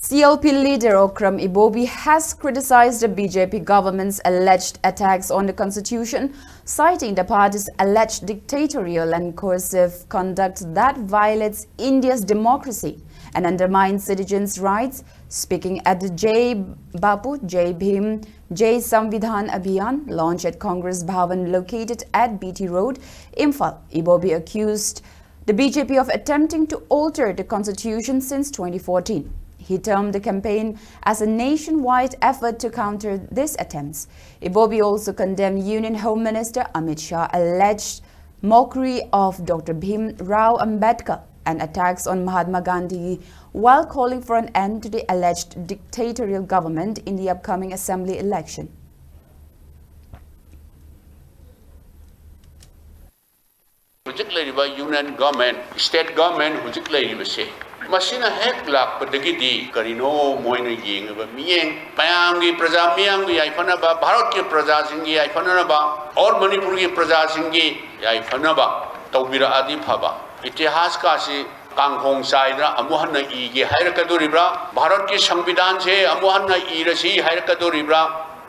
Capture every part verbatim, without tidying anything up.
C L P leader Okram Ibobi has criticized the B J P government's alleged attacks on the constitution, citing the party's alleged dictatorial and coercive conduct that violates India's democracy and undermines citizens' rights. Speaking at the Jai Bapu, Jai Bhim, Jai Samvidhan Abhiyan, launched at Congress Bhavan located at B T Road, Imphal, Ibobi accused the B J P of attempting to alter the constitution since twenty fourteen. He termed the campaign as a nationwide effort to counter these attempts. Ibobi also condemned Union Home Minister Amit Shah alleged mockery of Doctor Bhim Rao Ambedkar and attacks on Mahatma Gandhi, while calling for an end to the alleged dictatorial government in the upcoming assembly election. ꯍꯧꯖꯤꯛ ꯂꯩꯔꯤꯕ union government, state government ꯍꯧꯖꯤꯛ ꯂꯩꯔꯤꯕꯁꯦ, ꯃꯁꯤꯅ ꯍꯦꯛ ꯂꯥꯛꯄꯗꯒꯤꯗꯤ ꯀꯔꯤꯅꯣ ꯃꯣꯏꯅ ꯌꯦꯡꯉꯤꯕ ꯃꯤꯠꯌꯦꯡ, ꯃꯌꯥꯝꯒꯤ ꯄ꯭ꯔꯖꯥ ꯃꯤꯌꯥꯝꯒꯤ ꯌꯥꯏꯐꯅꯕ, ꯚꯥꯔꯠꯀꯤ ꯄ꯭ꯔꯖꯥꯁꯤꯡꯒꯤ ꯌꯥꯏꯐꯅꯅꯕ, ꯑꯣꯔ ꯃꯅꯤꯄꯨꯔꯒꯤ ꯄ꯭ꯔꯖꯥꯁꯤꯡꯒꯤ ꯌꯥꯏꯐꯅꯕ ꯇꯧꯕꯤꯔꯛꯑꯗꯤ ꯐꯕ꯫ ꯏꯇꯤꯍꯥꯁꯀꯥꯁꯤ ꯀꯥꯡꯈꯣꯡ ꯆꯥꯏꯗꯅ ꯑꯃꯨꯛ ꯍꯟꯅ ꯏꯒꯦ ꯍꯥꯏꯔꯛꯀꯗꯣꯔꯤꯕ꯭ꯔꯥ? ꯚꯥꯔꯠꯀꯤ ꯁꯪꯕꯤꯙꯥꯟꯁꯦ ꯑꯃꯨꯛ ꯍꯟꯅ ꯏꯔꯁꯤ ꯍꯥꯏꯔꯛꯀꯗꯣꯔꯤꯕ꯭ꯔꯥ?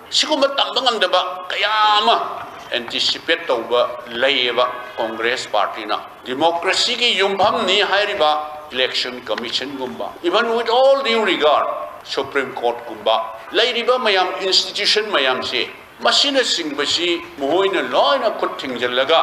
ꯁꯤꯒꯨꯝꯕ ꯇꯝꯕ ꯉꯝꯗꯕ ꯀꯌꯥ ꯑꯃ ꯑꯦꯟꯇꯤꯁꯤꯄꯦꯠ ꯇꯧꯕ ꯂꯩꯌꯦꯕ ꯀꯣꯡꯒ꯭ꯔꯦꯁ ꯄꯥꯔꯇꯤꯅ꯫ ꯗꯤꯃꯣꯀ꯭ꯔꯦꯁꯤꯒꯤ ꯌꯨꯝꯐꯝꯅꯤ ꯍꯥꯏꯔꯤꯕ ꯏꯂꯦꯛꯁꯟ ꯀꯃꯤꯁꯟꯒꯨꯝꯕ, even with all due regard, supreme ꯀꯣꯔꯠꯀꯨꯝꯕ, ꯂꯩꯔꯤꯕ ꯃꯌꯥꯝ, ꯏꯟꯁꯇꯤꯇ꯭ꯌꯨꯁꯟ ꯃꯌꯥꯝꯁꯦ, ꯃꯁꯤꯅꯆꯤꯡꯕꯁꯤ ꯃꯈꯣꯏꯅ ꯂꯣꯏꯅ ꯈꯨꯠ ꯊꯤꯡꯖꯤꯜꯂꯒ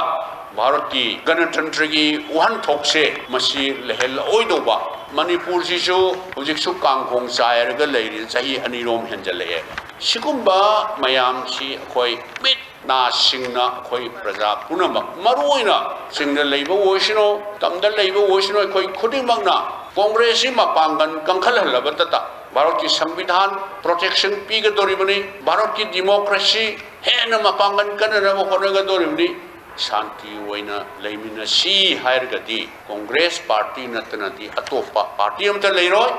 ꯚꯥꯔꯠꯀꯤ ꯒꯅꯇꯟꯇ꯭ꯔꯒꯤ ꯋꯥꯍꯟꯊꯣꯛꯁꯦ ꯃꯁꯤ ꯂꯩꯍꯜꯂꯛꯑꯣꯏꯗꯧꯕ꯫ ꯃꯅꯤꯄꯨꯔꯁꯤꯁꯨ ꯍꯧꯖꯤꯛꯁꯨ ꯀꯥꯡꯈꯣꯡ ꯆꯥꯏꯔꯒ ꯂꯩꯔꯤ, ꯆꯍꯤ ꯑꯅꯤꯔꯣꯝ ꯍꯦꯟꯖꯜꯂꯛꯑꯦ꯫ ꯁꯤꯒꯨꯝꯕ ꯃꯌꯥꯝꯁꯤ ꯑꯩꯈꯣꯏ ꯃꯤꯠ ꯅꯥ ꯁꯤꯡꯅ ꯑꯩꯈꯣꯏ ꯄ꯭ꯔꯖꯥ ꯄꯨꯝꯅꯃꯛ, ꯃꯔꯨꯑꯣꯏꯅ ꯆꯤꯡꯗ ꯂꯩꯕ ꯑꯣꯏꯁꯅꯨ, ꯇꯝꯗ ꯂꯩꯕ ꯑꯣꯏꯁꯅꯨ, ꯑꯩꯈꯣꯏ ꯈꯨꯗꯤꯡꯃꯛꯅ ꯀꯣꯡꯒ꯭ꯔꯦꯁꯁꯤ ꯃꯄꯥꯡꯒꯜ ꯀꯟꯈꯠꯍꯜꯂꯕꯇꯇ ꯚꯥꯔꯠꯀꯤ ꯁꯪꯕꯤꯙꯥꯟ ꯄ꯭ꯔꯣꯇꯦꯛꯁꯟ ꯄꯤꯒꯗꯧꯔꯤꯕꯅꯤ, ꯚꯥꯔꯠꯀꯤ ꯗꯤꯃꯣꯀ꯭ꯔꯦꯁꯤ ꯍꯦꯟꯅ ꯃꯄꯥꯡꯒꯜ ꯀꯟꯅꯅꯕ ꯍꯣꯠꯅꯒꯗꯧꯔꯤꯕꯅꯤ꯫ ꯁꯥꯟꯇꯤ ꯑꯣꯏꯅ ꯂꯩꯃꯤꯟꯅꯁꯤ ꯍꯥꯏꯔꯒꯗꯤ ꯀꯣꯡꯒ꯭ꯔꯦꯁ ꯄꯥꯔꯇꯤ ꯅꯠꯇꯅꯗꯤ ꯑꯇꯣꯞꯄ ꯄꯥꯔꯇꯤ ꯑꯃꯠꯇ ꯂꯩꯔꯣꯏ꯫